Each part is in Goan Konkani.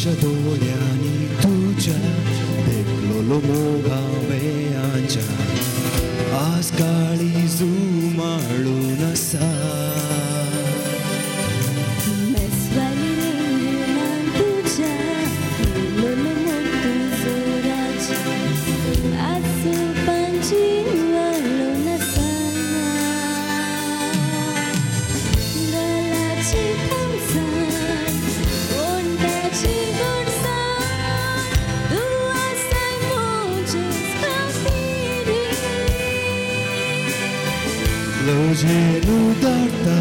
पिशा दोळ्यांनी तुज्या देखलोलो मोग हांवें आंच्या आज काळीज उमाळून आसा. लजेनु धाडटा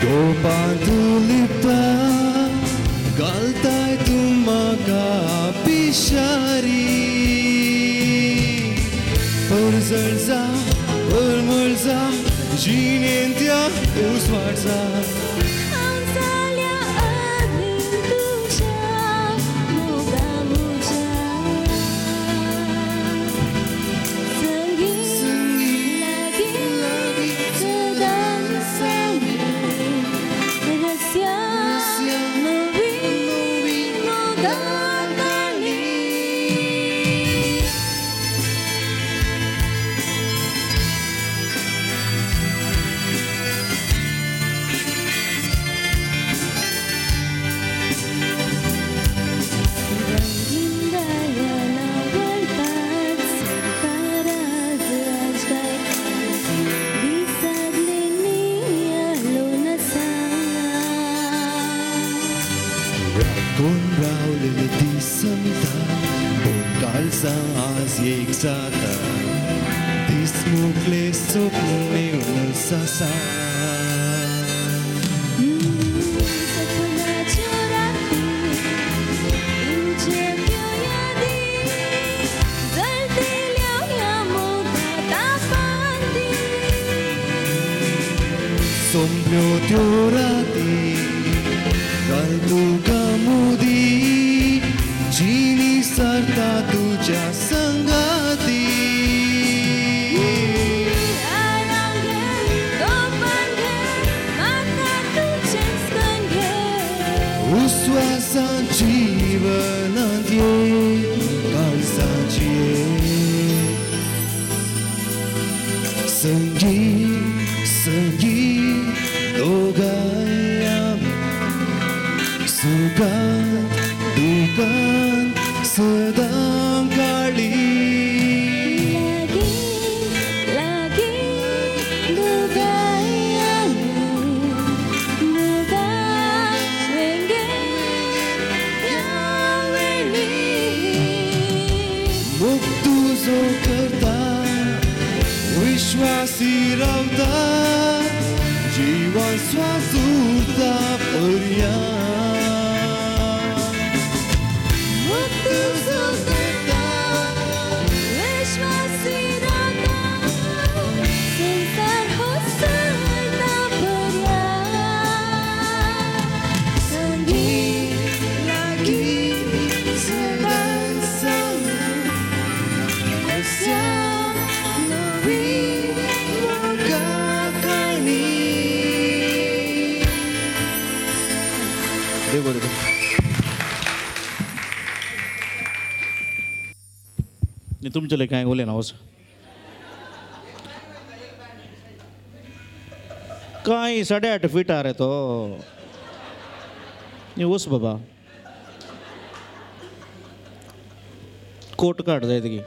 गोपांत लिपता घालताय तूं म्हाका पिशारी परजळजा परमळजा जिणेंत उजवाडजा. आज एक जाता दीस मुखले स्वप्न मेळून आसा. सोंपल्यो त्यो राती घाल तुका मुदी जिणी सरता तुज्या संगाती. उस्वासान जीवनांत ये काळजाची ये संगी संगी दोगांय आमी सुखांत दुखांत सदां काळी. लागी लागी दोगांय आमी मोगान वेंगेंत ह्या वेळी. मोग तुजो करता विश्वासी रावता जिवान स्वास उरता पर्यान. तुमचें कांय उलयना वच कांय 8.5 फिटार रे तो वच बाबा कोट काड जाय तुगे.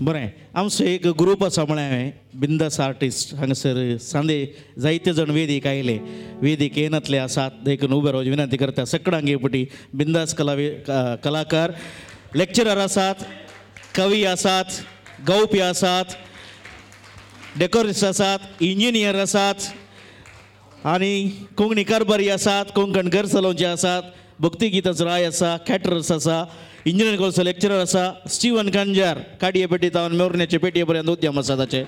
बरें आमचो एक ग्रूप आसा म्हळ्यार हांवें बिंदास आर्टिस्ट हांगासर सांदे जायते जाण वेदीक आयले वेदीक येनातले आसात देखून उबे रावची विनंती करता सगळ्यांक हे पटी बिंदास कलाकार लेक्चरर आसात कवी आसात गावपी आसात डेकोरिस्ट आसात इंजिनियर आसात आनी कोंकणी कारभारी आसात कोंकण घर चलोवचे आसात भक्ती गीताचो राय आसा कॅटरर्स आसा इंजिनियरिंग कॉलेजचो लेक्चरर आसा स्टीवन कांजार काडये पेटी तावन मेवरण्याचे पेटये पर्यंत उद्यम आसा ताचे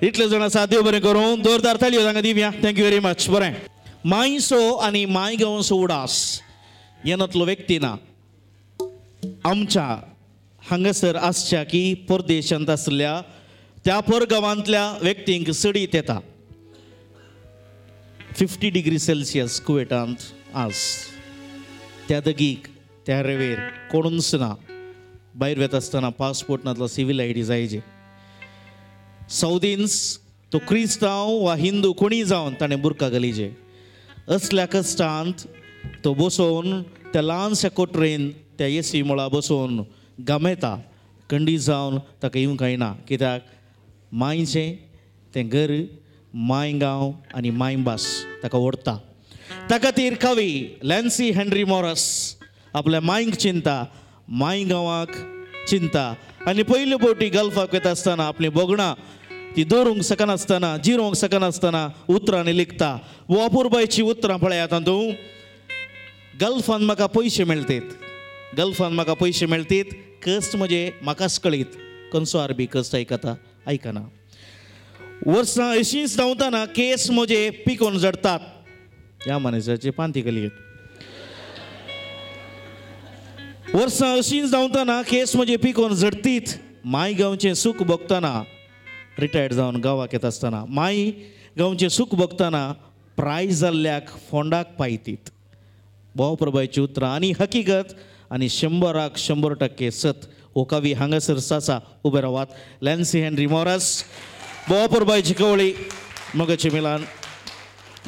इतले जाण आसा देव बरें करूं जोरदार ताळयो तांकां दिवया. Thank you very much. बरें मायसो आनी मायगांवचो उडास येनातलो व्यक्ती ना आमच्या हांगासर आसच्या की परदेशांत आसल्या त्या परगांवांतल्या व्यक्तींक सडीत येता. 50 डिग्री सेल्सियस कुवेटांत आज त्या दगीक त्या रेवेर कोणूच ना. भायर वता आसतना पासपोर्ट नातलो सिवील I D जायजे. सौदीन्स तो क्रिस्तांव वा हिंदू कोणी जावन ताणें बुरका घालीजे. असल्या कश्टांत तो बसोवन त्या ल्हानशा कोटरेन त्या एसी मुळा बसोवन गमेता कंडी जावन ताका येवंक कांय ना. कित्याक मांयचें तें घर, मांय गांव आनी मांयभास ताका ओडटा. त्या खातीर कवी लॅन्सी हेनरी मॉरस आपल्या मांयक चिंता, मांय गांवाक चिंता आनी पयले फावटी गल्फाक वता आसतना आपलीं भोगणां ती दवरूंक शकनासतना, जिरोवंक शकनासतना उतरांनी लिखता. वो अपुरबायची उतरां पळयात तातूंत. गल्फान म्हाका पयशे मेळटीत, गल्फान म्हाका पयशे मेळटीत, कश्ट म्हजे म्हाकाच कळीत. खंयचो आरबी कश्ट आयकता आयकना. वर्सां अशींच धांवतना केस म्हजे पिकोवन जडतात. ह्या मनशाची पांती कली. वर्सां अशींच धांवतना केस म्हजे पिकोवन झडतीत. माय गांवचें सूख भोगतना, रिटायर्ड जावन गांवाक येता आसतना माय गांवचें सूख भोगतना प्राय जाल्ल्याक फोंडाक पायतीत. भोवप्रभायची उतरां आनी हकीकत आनी 100% 100% सत. हो कवी हांगासर सासा उबे रावात. लॅन्सी हेनरी मॉरस, भोवप्रभायची कवळी मगाचे मिलान.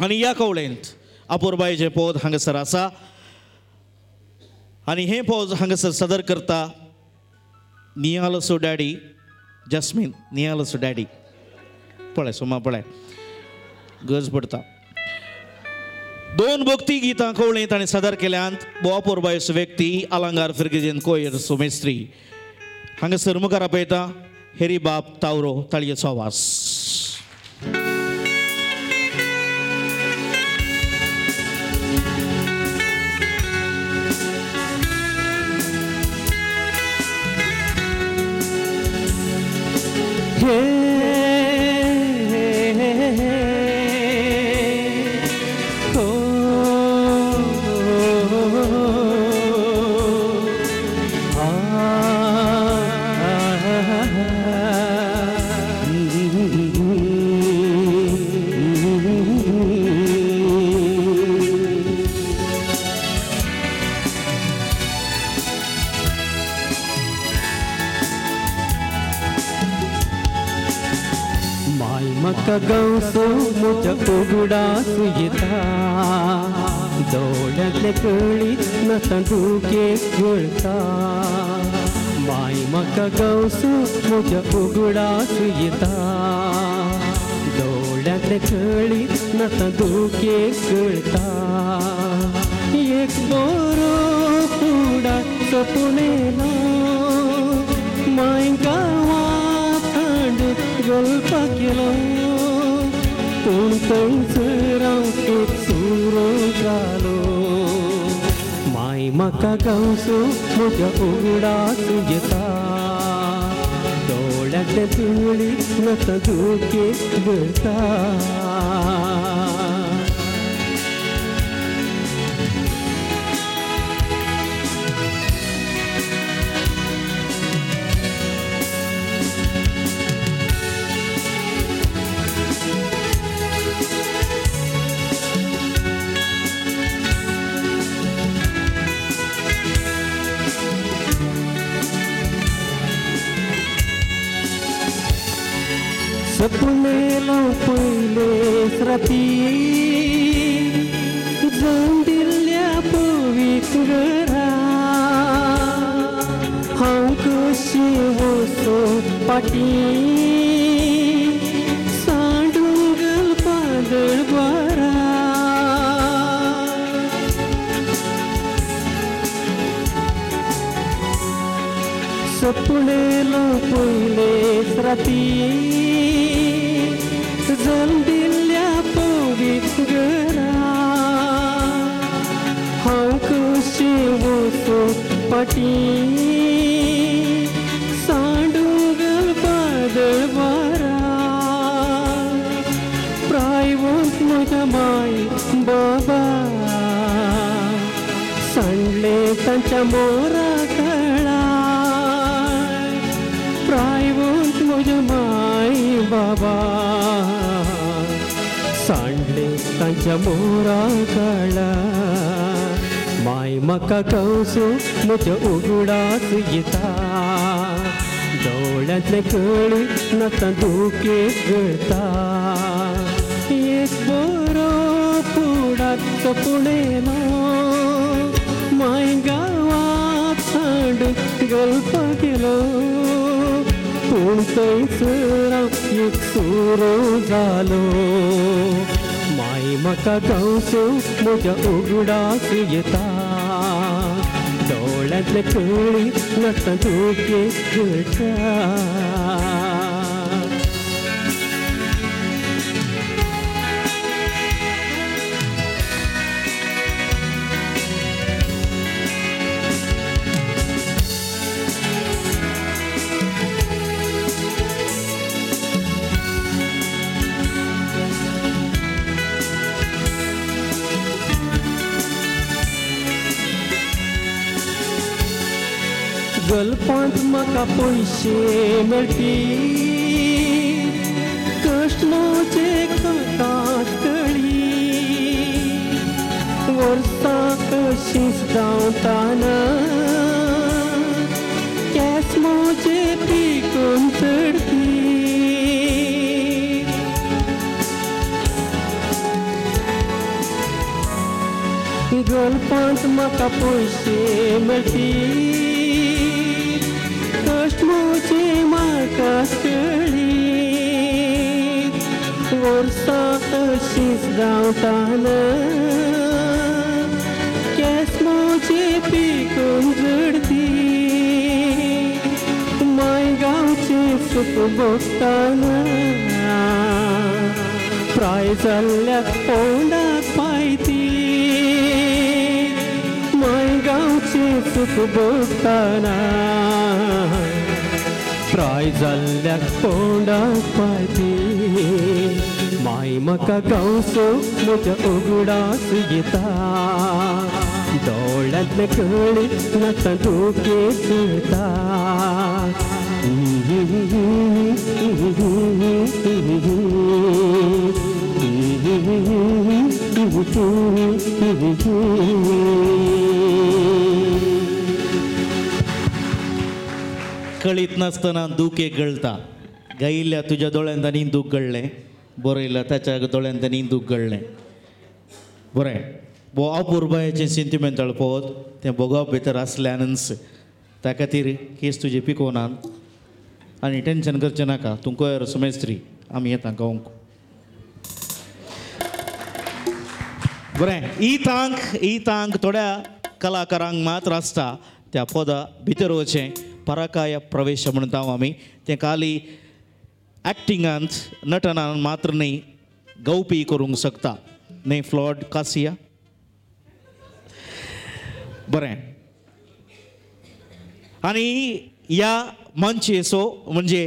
आनी ह्या कवळेंत अपुरबायचें पद हांगासर आसा आनी हें पद हांगासर सादर करता नियालसो डॅडी जस्मीन. नियालसो डॅडी पळय सोमा पळय गज पडटा. 2 भक्ती गितां कवळें ताणें सादर केल्यांत. भोवापोरबायचो व्यक्ती आलांगार फिर्गजेन कोयर सोमेस्त्री हांगासर मुखार आपयता हेरी बाब तावरो. ताळयेचो आवाज. गांवसो म्हज्या उगडास येता, दोळ्यांतले कळीत नातां दुखे गळटा. माय म्हाका गांवसो म्हज्या उगडास येता, दोळ्यांतले कळीत नातां दुखे गळटा. एक बरो फुडार सपनेलो माय गांवांत हाडून गल्पाक गेलो, पूण थंयसर हांव एक सुरो जालो. माय म्हाका गांवसो म्हज्या उगडास येता, दोळ्यांतले धुळीत नातां दुखे गळटा. सपनेलो पयलेच राती जावन दिल्ल्या पवित्र घरा, हांव कशी वचूं फाटीं सांडून गल पादळ बारा. सपनेलो पयलेच राती जल दिल्ल्या पवित्र घरा, हांव कशी वचूं फाटीं सांडून गल पादळ बारा. प्रायवंत म्हज्या माय बाबा सांडले तांच्या मोरा कळा, प्रायवंत म्हज्या माय बाबा सांडले तांच्या मोरा काळा माय म्हाका गांवचो म्हज्या उगडास येता दोळ्यांतले कळी नाता दुखे गळता एक बरो पुडाचो पुणेलो माय गांवात हाडून गलपाक गेलो पूण थंयसर हांव एक सुरो जालो माय म्हाका गांवचो म्हज्या उगडास येता दोळ्यांतले कळी नाता दुखे गळटा. गल्पांत म्हाका पयशे मेळपी कश्ट म्हजे खातात कळी वर्सां अशींच धांवताना केंस म्हजे पिकून चडपी गल्पांत म्हाका पयशे मेळपी कश्ट म्हजे म्हाका कळी वर्सां अशींच धांवताना केंस म्हजे पिकून झडती माय गांवचें सूख भोगताना प्राय जाल्ल्या पोंडाक पायती माय गांवचें सूख भोगताना प्राय जाल्ल्या पोंडाक पायती माय म्हाका गांवचो म्हज्या उगडास येता दोळ्यांतले कळी नाता दुखे गळटा. कळीत नासतना दूख एक गळटा. गायिल्ल्या तुज्या दोळ्यांत आनी दूख गळ्ळें, बरयल्या ताच्या दोळ्यांत आनी दूख गळ्ळें. बरें, बो अपुरबायेचें सेंतिमेंतल पळोवत तें भोगप भितर आसल्यानच त्या खातीर केस तुजी पिकोवनात आनी टेंशन करचें नाका. तूं कोयर सुमेस्त्री, आमी येता गावंक. बरें, ही तांक थोड्या कलाकारांक मात्र आसता त्या पदा भितर वचचें पराकाय प्रवेश म्हणटा आमी. तें खाली एक्टिंगांत नटनान मात्र न्ही, गावपी करूंक शकता न्ही फ्लॉड कासिया. बरें, आनी ह्या मानचेचो म्हणजे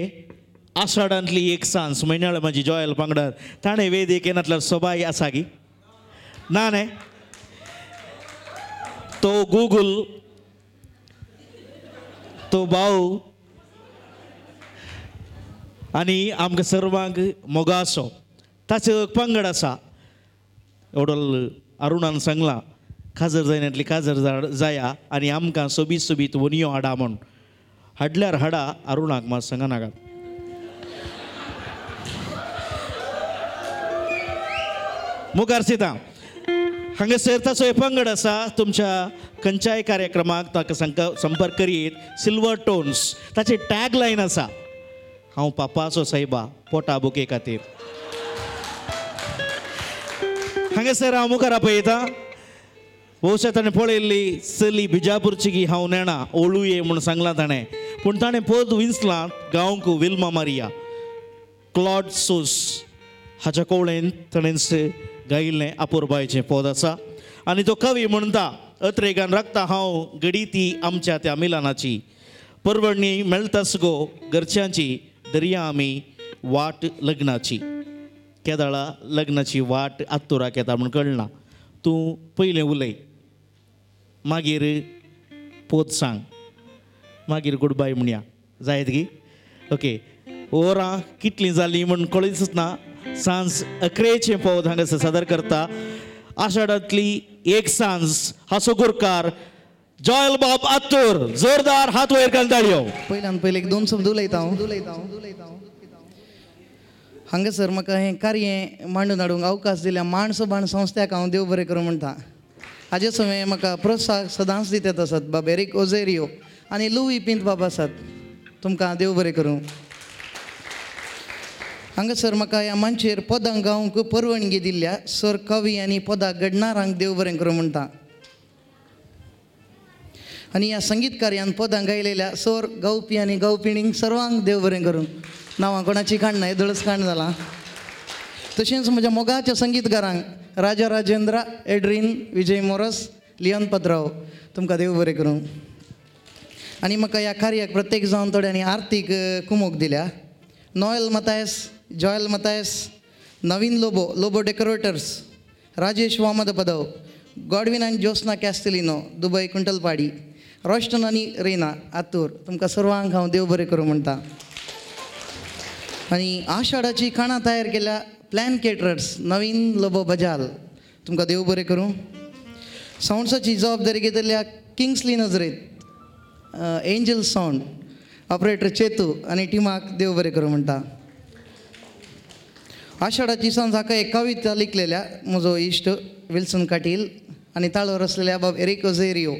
आषाढांतली एक सांज म्हयन्याळ म्हणजे जॉयल पांगडार ताणें वेदीक येनातल्यार सोबाय आसा गी ना न्ही. तो गुगल, तो भाऊ आनी आमकां सर्वांक मोगासो ताचो पंगड आसा. एवडो अरुणान सांगलां काजर जायनातली काजर जाया आनी आमकां सोबीत सोबीत वनयो हाडा म्हूण. हाडल्यार हाडा, अरुणाक मात सांगा नाका. मुखार सीता हांगासर ताचो एक पंगड आसा. तुमच्या खंयच्याय कार्यक्रमाक ताका संपर्क करीत. सिल्वर टोन्स ताची टॅग लायन आसा, हांव पापाचो सायबा पोटा बुके खातीर. हांगासर हांव मुखार पळयता भोवशा ताणें पळयल्ली चली बिजापूरची की हांव नेणा ओळुये म्हूण सांगलां ताणें, पूण ताणें पद विंचलां गांवक विल्मा मारिया क्लॉड सोस हाच्या कवळेन ताणेंच गायिल्लें अपुरबायचें पद आसा. आनी तो कवी म्हणटा, अत्रेगान राखता हांव घडी ती आमच्या त्या मिलानाची, परवडणी मेळटाच गो घरच्यांची, दर्या आमी वाट लग्नाची. केदाळा लग्नाची वाट आत्तुराक येता म्हूण कळना. तूं पयलें उलय, मागीर पोत सांग, मागीर गुड बाय म्हणया. जायत गी? ओके, वरां कितलीं जालीं म्हूण कळीच ना. सांज अकरेचें पद हांगासर सादर करता. आषाढांतली एक सांज हाचो गुरकार जॉयल बाब आत्तूर. जोरदार हात वयर घालून ताळयो. पयल्यान पयले एक दोन शब्द उलयता हांव. हांगासर म्हाका हें कार्य मांडून हाडूंक अवकाश दिल्या माणसोबाण संस्थ्याक हांव देव बरें करूं म्हणटा. हाजे समय म्हाका प्रोत्साहन सदांच दितात आसात बाब एरीक ओझेरियो आनी लुवी पिंत बाब आसात, तुमकां देव बरें करूं. हांगासर म्हाका ह्या मांचेर पदां गावंक परवानगी दिल्ल्या सर कवी आनी पदां घडणारांक देव बरें करूं म्हणटा. आनी ह्या संगीत कार्यान पदां गायलेल्या सोर गावपी आनी गावपिणींक सर्वांक देव बरें करूं. नांवां कोणाची काडना, येदोळच काण जाला. तशेंच म्हज्या मोगाच्या संगीतकारांक राजा राजेंद्र, एड्रीन, विजय मोरस, लियन पद्राव, तुमकां देव बरें करूं. आनी म्हाका ह्या कार्याक प्रत्येक जावन थोड्यांनी आर्थीक कुमोक दिल्या. Noel Mathias, Joel Mathias, Naveen Lobo, Lobo decorators, Rajesh Vamad Padav, Godwin आनी ज्योत्स्ना कॅस्टेलिनो, दुबय कुंटलपाडी, रोश्टन आनी रेना आतूर, तुमकां सर्वांक हांव देव बरें करूं म्हणटा. आनी आषाढाची खाणां तयार केल्या प्लॅन केटरर्स नवीन लोबो बजाल, तुमकां देव बरें करूं. सावंड्साची जबाबदारी घेतल्या किंग्सली नजरेत एंजल सावंड ऑपरेटर चेतू आनी टिमाक देव बरें करूं म्हणटा. आषाढाची सांज हाका एक कविता लिखलेल्या म्हजो इश्ट विल्सन काटील आनी ताळोर आसलेल्या बाब एरिक ओझेरियो,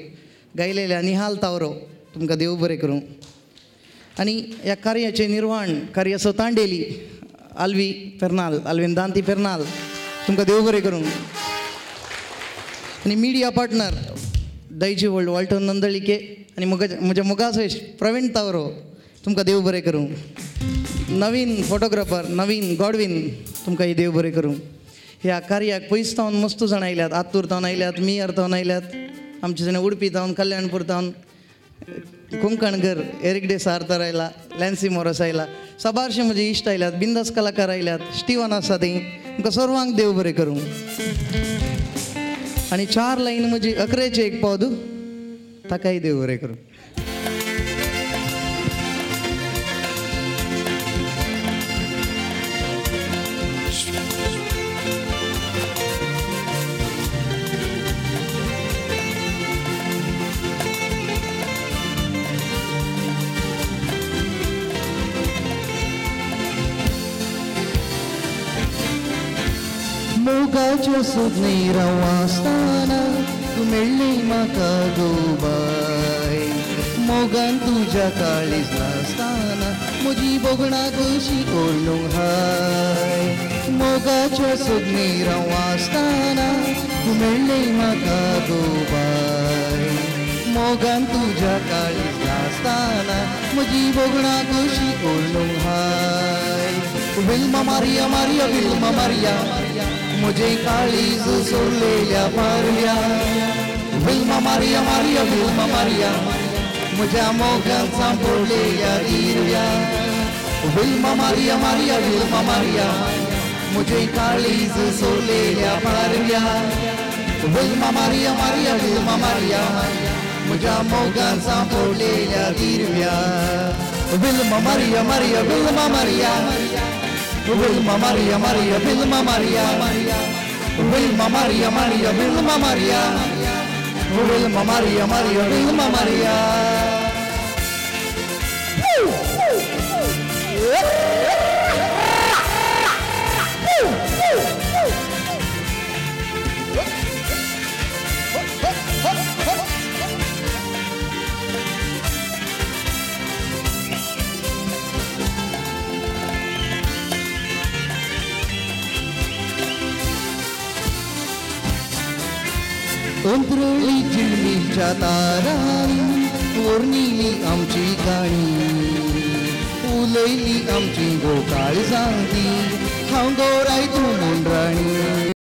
गायलेल्या निहाल तावरो, तुमकां देव बरें करूं. आनी ह्या कार्याचें निर्वाण कार्याचो तांडेली आल्वी फेर्नाल, आल्वीन दांती फेर्नाल, तुमकां देव बरें करूं. आनी media partner Daiji world Walton Nandalike आनी म्हज्या मोगाचो इश्ट प्रवीण तावरो, तुमकां देव बरें करूं. नवीन फोटोग्राफर नवीन गॉडवीन, तुमकां देव बरें करूं. ह्या कार्याक पयस तावन मस्त जाण आयल्यात, आत्तूर तावन आयल्यात, मियर तावन आयल्यात, आमचे जाण उडपी तावन, Kalyanpur तावन, Kunkankar Eric day Sartre आयला, लॅन्सी मोरस आयला, साबारशे म्हजे इश्ट आयल्यात, बिंदास कलाकार आयल्यात, स्टिवन आसा थंय, तुमकां सर्वांक देव बरें करूं. आनी चार लायन म्हजी अकरेचे एक पद, ताकाय देव बरें करूं. मोगाच्यो सुदनेर आसतना तूं मेळ्ळी म्हाका गो बाय, मोगान तुज्या काळीज नासतना म्हजी भोगणां कशी ओडूंक हाय. मोगाच्यो सुदनेर आसतना तूं मेळ्ळी म्हाका गो बाय, मोगान तुज्या काळीज नासतना म्हजी भोगणां कशी ओडूंक हाय. Wilma Maria Maria Wilma Maria म्हजे काळीज सोडलेल्या पारव्या, Wilma Maria Maria Wilma Maria म्हज्या मोगान सांपडलेल्या दिरव्या, Wilma Maria Maria Wilma Maria म्हजे काळीज सोडलेल्या पारव्या, Wilma Maria Maria Wilma Maria म्हज्या मोगान सांपडलेल्या दिरव्या. Wilma Maria Maria Wilma Maria Wilma Maria Maria Wilma Maria Wilma Maria Maria Wilma Maria Wilma Maria Maria Wilma Maria. अंतरळी झिलमिलच्या तारांनी ओर्निली आमची काणी, उलयली आमची गो काळजांती, हांव गोराय तूं मुंड्राणी.